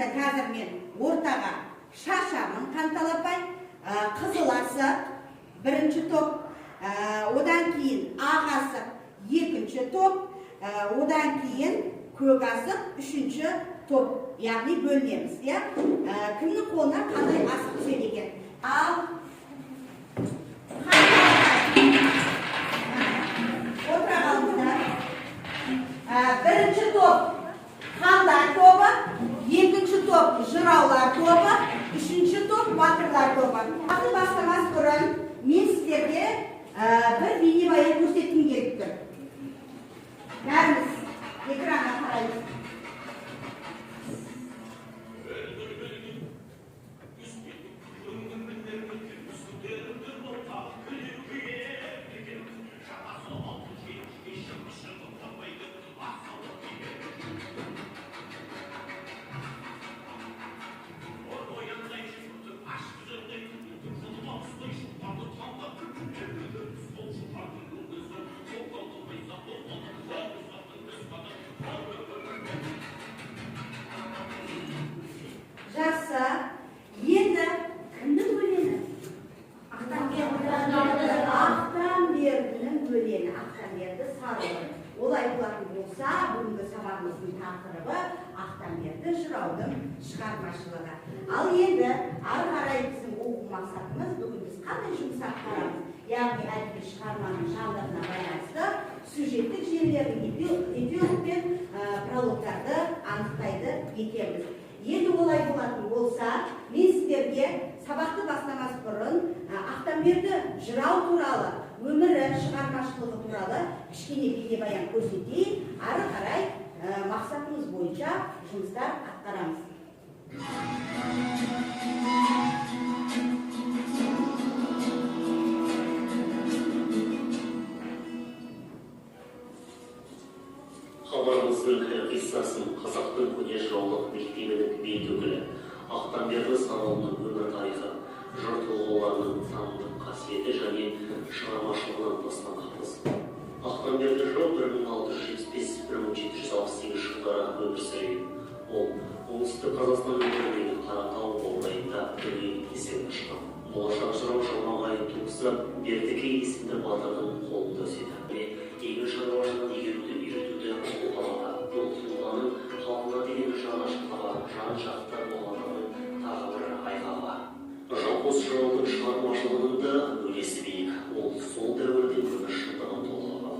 Қазір мен ортаға шашамын қанталапай, қызыл асық бірінші топ, одан кейін ақ асық екінші топ, одан кейін көк асық үшінші топ, яғни бөлінеміз, иә? Кімнің қолына қандай асық түседі екен? Ал отыра қалыңыздар. Бірінші топ хандар тобы, екінші топ жыраулар тобы, үшінші топ батырлар тобы. Сабақты бастамас бұрын мен сіздерге бір бейнебаян көрсеткім келіп тұр. Бәріміз экранға қараймыз. Жақсы. Енді кімнің өлеңі? Ақтанбердінің өлеңі. Ақтанберді Сарыұлы. Олай болатын болса, бүгінгі сабағымыздың тақырыбы Ақтанберді жыраудың шығармашылығы. Ал енді ары қарай біздің оқу мақсатымыз, бүгін біз қандай жұмыс атқарамыз? Яғни әдеби шығарманың жанрына байланысты сюжеттік желілердің эпилог пен прологтарды анықтайды екенбіз. Енді олай болатын болса, мен сіздерге сабақты бастамас бұрын Ақтанберді жырау туралы, өмірі, шығармашылығы туралы кішкене бейнебаян көрсетейін. Ары қарай мақсатымыз бойынша жұмыстар атқарамыз. Хабарымыздың қиссасын қазақтың көне жыраулық мектебінің бет өкілі Ақтанберді Сарыұлының өмір тарихы, жыр толғауларының танымдық қасиеті және шығармашылығынан бастамақпыз. Ақтанберді жырау 1675-1768 жылдары өмір сүрген. Ол Оңтүстік Қазақстан өңіріндегі Қаратау баурайында дүниеге есігін ашқан. Болашақ жырау Жалмағайын туысы Бердікей есімді батырдың қолында өседі. Егін шаруашылығын игеруді үйретуді қолға алады. Бұл тұлғаның халқына деген жанашырлығы, жан жақты болғандығының тағы бір айғағы. Жалпы жыраудың шығармашылығының да өресі биік. Ол сол дәуірде өмір шындығын толғаған.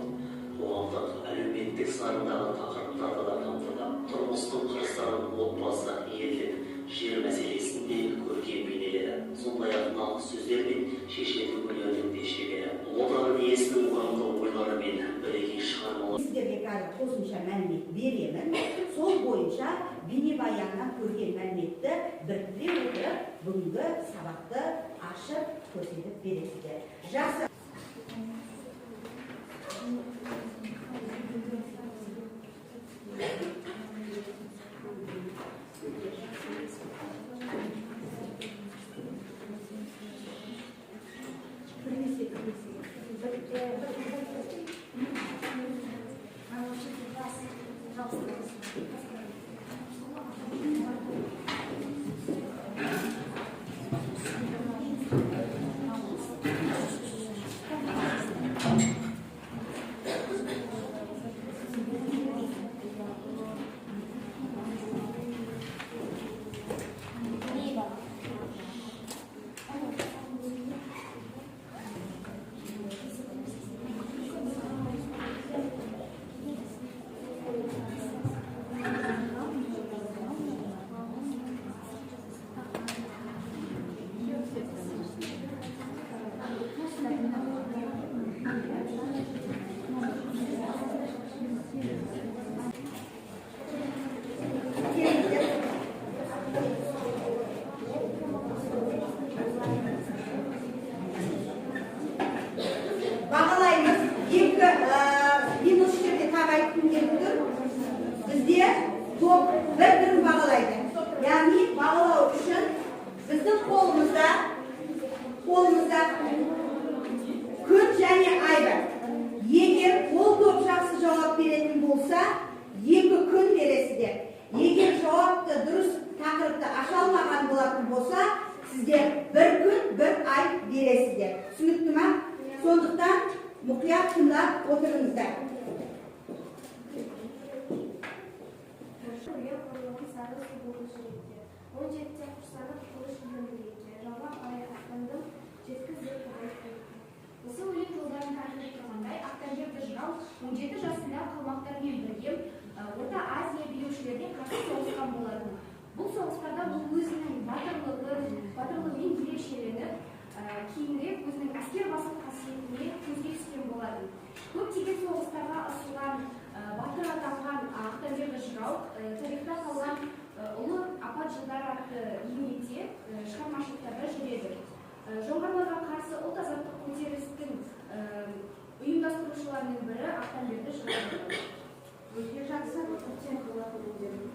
Қоғамдық, әлеуметтік сарындағы тақырыптарды да қамтыды. Тұрмыстың қыр-сырын, отбасы, елдік, жер мәселесін де көркем бейнеледі. Сондай-ақ нақыл сөздер мен шешендік өнердің де шебері. Ұлы дарын иесінің орынды ойлары мен бірегей шығармалары. Сіздерге қазір қосымша мәлімет беремін. Сол бойынша бейнебаяннан көрген мәліметті біріктіре отырып, бүгінгі сабақты ашып көрсетіп бересіздер. Жақсы. Мұқият тыңдап отырыңыздар. Осы өлең жолдарында айтылып тұрғандай, Ақтамберді жырау 17 жасында қалмақтармен бірге Орта Азия билеушілеріне қарсы соғысқан болатын. Бұл соғыстарда ол өзінің батырлығымен ерекшеленіп, кейінірек өзінің әскер басу қасиетіне көзге түскен болатын. Көптеген соғыстарға ысылған, батыр атанған Ақтамберді жырау тарихта қалған ұлы апат жылдар атты еңбекте шығармашылықтарда жүреді. Жоңғарларға қарсы ұлт азаттық көтерілістің ұйымдастырушыларының бірі Ақтамберді жырау. Өте жақсы. Көктем қала өлеңдерінде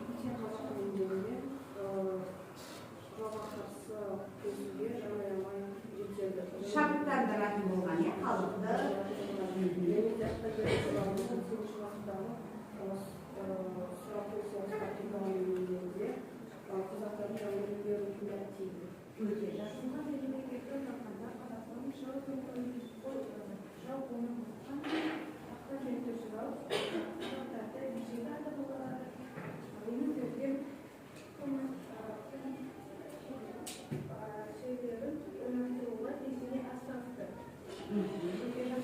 жауға қарсы күресуге жан аямай жетеді. Шабыттандыратын болған, иә, халықты. Және де Ақтамберді жыраудың 18 ғасырдағы сұрапыл соғысқа қиналған өлеңдерінде қазақтардың жауынгерлері рухын дәріптейді. Өте жақсы.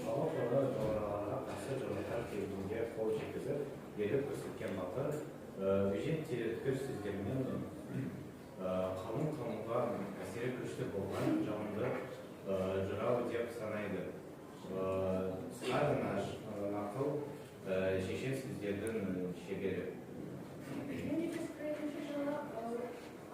Халық оны жоңғарларға қарсы жорықтар кезінде қол жеткізіп, ерлік көрсеткен батыр, өжет өткір сөздермен қалың қауымға әсері күшті болған жалынды жырау деп санайды. Қысқа ғана нақыл, шешен сөздердің шебері. 1742 жылы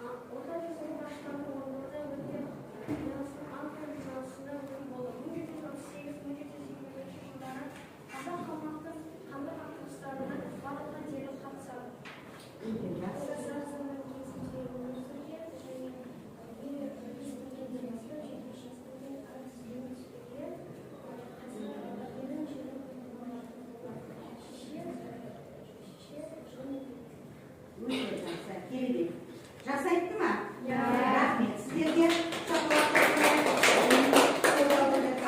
Орта жүздің аштанды Орынборда өткен жиналыстың Анкара жиналысында өкіл болды. 1738-1752 жылдары қазақ қалмақтың қанды қақтығыстарына барлығына дерлік қатысады. Өте жақсы. Сарсаңның кезінде өмір сүрген және естігенде бастап 7 жастан арыз түспеген, елін жерін шешен және Өте жақсы. Керемет. Жақсы айтты ма? Иә. Рахмет сіздерге.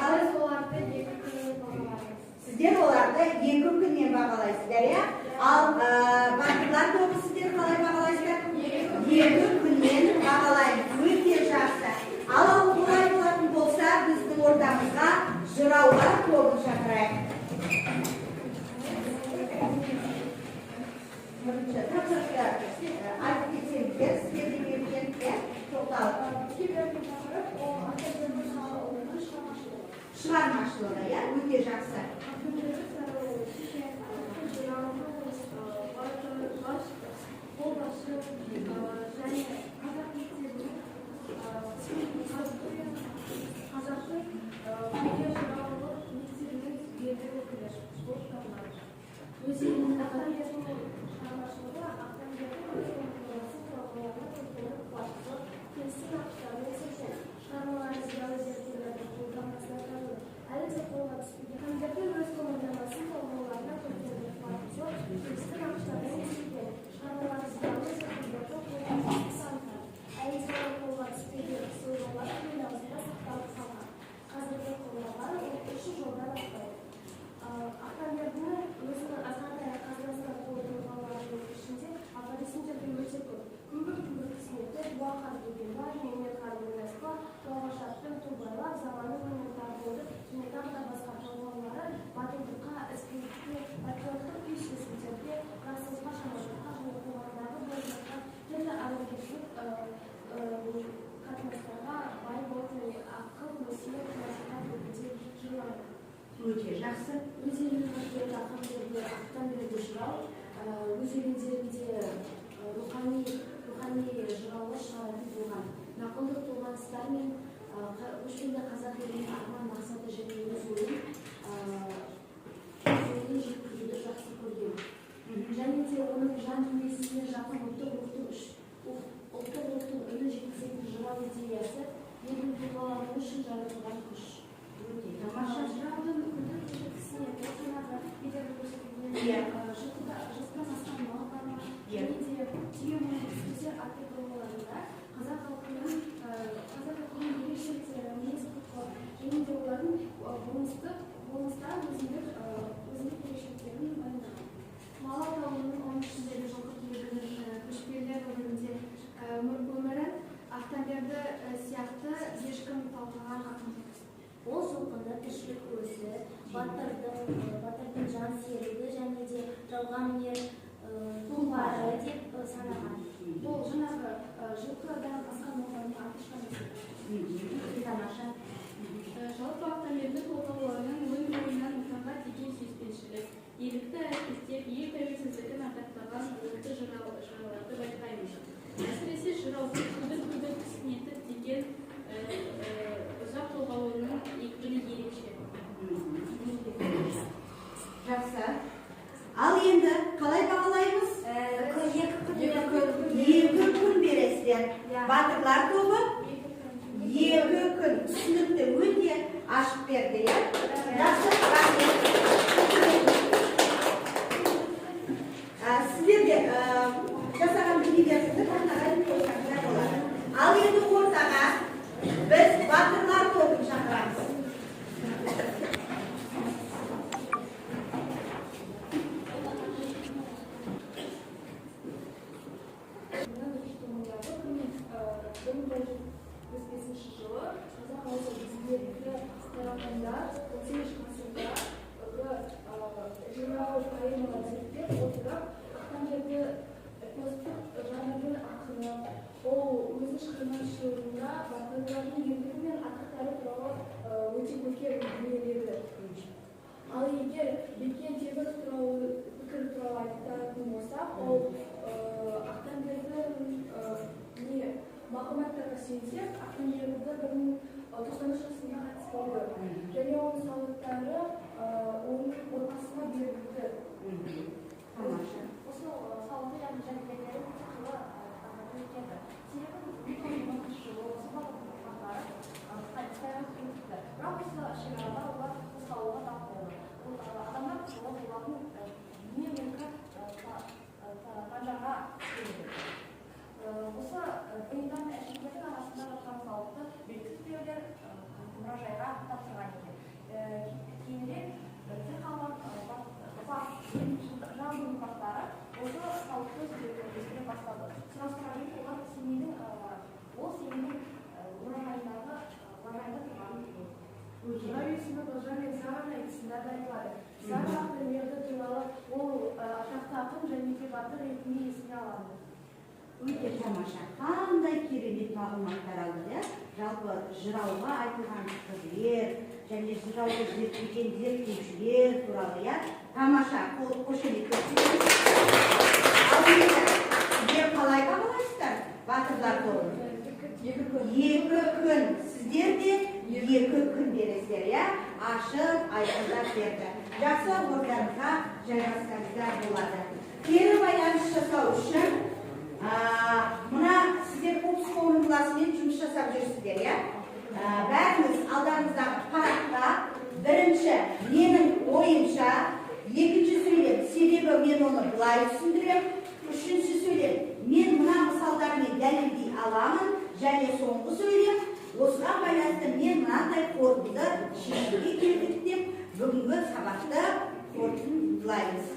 Ал Біз оларды 2 күнмен бағалаймыз. сіздер оларды 2 күнмен бағалайсыздар, иә? Ал батырлар тобы сіздер қалай бағалайсыздар? 2 күнмен бағалаймыз. Өте жақсы. Ал олай болатын болса, біздің ортамызға жыраулар тобын шақырайық. Бірінші тапсырысты айтып кетсеңіздер, сіздерге берілген, иә, тоқталып. Бізге берілген тақырып ол Ақтамберді Сарыұлының шығармашылығы. Шығармашылығы, иә, өте жақсы. Ақтамберді Сарыұлы шешен, атақты жырау, батыр, қолбасшы және қазақ мектебінің қазақтың көне жыраулық мектебінің белгілі өкілі болып табылады. Өз елінің Ақтамбердінің шығармашылығы Ақтамберді өзінің тұлғасы толғауларына көркемдік қуаттылық, келісім нақыштарымен шешен. Шығармалары зиялы зерттеулердің қолтаңбасына танылды. Әлі де қолға түспеген. Ақтамберді өз тұғырнамасын толғауларына көркемдік қуаттылық, келісім нақыштарымен шешілген. Шығармалары зиялы зерттеулердің қолтаңбасы саналады. Әлі де қолға түспеген толғаулар ел аузында сақталып қалған. Қазіргі қолда ол 300 жолдан аспайды. Ақтамбердінің өзінің азғантай қазынасынан қол толғауларының ішінде афоризмдер де өте көп. Күмбір-күмбір қисметі, Дуақан Бөгенбай, Мемет хан Ойнаспа, Тауға шаптым, ту байлап, заманы өнен тар болды және тағы да басқа толғаулары батылдыққа, ізгілікке, патриоттық күй сезімдерге, жақсылыққа, жамандыққа және қоғамдағы болып жатқан түрлі адамгершілік қатынастарға бай болып және ақыл, өсиет, насихат ретінде жырланды. Өте жақсы. Өз елінің патриоты Ақтамберді жырау өз өлеңдерінде рухани жыраулар шығаратын болған. Нақылдық толғаныстар мен көшпенді қазақ елінің арман мақсаты және өз ойын жеткізуді жақсы көрген. Және де оның жан дүниесіне жақын ұлттық рухтың үнін жеткізетін жырау идеясы елдің тұлғалануы үшін жаратылған күш. Өте тамаша. Жыраудың күлді кісіне жаңағы видеода көрсетілген жылқыдан асқан мал бар ма, және де түйе мойын сөздер атты толғауларында қазақ халқының ерекшеліктері, мінез құлқы және де олардың болмыстық Болмыста өзіндік ерекшеліктерін баяндаған. Мал атаулының, оның ішіндегі жылқы түлегінің көшпелілер өмірінде өмірін Ақтамберді сияқты ешкім талқылаған ақын жоқ. Ол жылқыны тіршілік көзі, батырдың жан серігі және де жауға мінер тұлпары деп санаған. Бұл жаңағы жылқыдан асқан отанның аты шыққан. Тамаша. Жалпы Ақтамберді толғауларының өн бойынан отанға деген сүйіспеншілік, ерлікті әріптестеп, ел тәуелсіздігін ардақтаған отты жырауларды байқаймыз. Әсіресе жыраудың күбір-күбір кісінетіп деген ұзақ толғауының екпіні ерекше. Жақсы. Ал енді қалай бағалаймыз? 2 күн бересіздер. Батырлар тобы 2 күн. Түсінікті өте ашып берді, иә? Жақсы, рахмет. Сіздер де жасаған дүниелеріңізді тақтаға қойсаңыздар болады. Ал енді ортаға біз батырлар тобын шақырамыз. Бір мың тоғыз жүз бесінші жылы қазақ ауыз әдебиеті таратқанда 18 ғасырдағы жырау поэмалар зерттеп отырып, Ақтамберді эпостық жанрдың ақыны. Ол өзінің шығармашылығында батырлардың ерлігі мен атақтары туралы өте көркем дүниеледі. Ал егер Бекен Теміров туралы пікір туралы айтатын болсақ, ол Ақтамберді мағлұматтарға сүйенсек, Ақтамберді 1093 жасында қайтыс болды. Және оның сауаттары оның отбасына берілді. Тамаша. Осы сауатты яғни жәдігерлері өте қилы өтеді. Себебі 1910 жылы осы батырдың ұрпақтары Қытайға кетті. Бірақ осы шекарада олар осы ауылға тап болды. Ол адамдар қырылып, олардың дүние мүлкі тажаға келді. Осы бұйымдар мен әшекейлердің арасында жатқан сауытты белгісіз біреулер мұражайға тапсырған екен. Кейінірек тірі қалған жырудың ұрпақтары осы сауытты өсіре бастады. Сұрастыра келе олар Семейдің мұражайында тұрғанын білген. Жырау есімі Тоғжан мен Сарраның айтысында да айтылады. Сарра Ақтамберді туралы ол атақты ақын және де батыр ретінде есіне алады. Өте тамаша, қандай керемет мағлұматтар алдық, иә? Жалпы жырауға айтылған пікірлер және жырауды зерттеген зерттеушілер туралы, иә? Тамаша, қол қошемет көрсетіңіз. Ал енді сіздер қалай бағалайсыздар батырлар тобын? 2 күн. Сіздер де 2 күн бересіздер, иә? Ашып айқындап берді. Жақсы, орындарыңызға жайғассаңыздар болады. Кері байланыс жасау үшін мына сіздер попс формуласымен жұмыс жасап жүрсіздер, иә? Бәріңіз алдарыңыздағы парақта бірінші менің ойымша, екінші сөйлем себебі мен оны былай түсіндірем, үшінші сөйлем мен мына мысалдармен дәлелдей аламын, және соңғы сөйлем осыған байланысты мен мынандай қорытынды шешімге келдік деп бүгінгі сабақты қорытындылаймыз.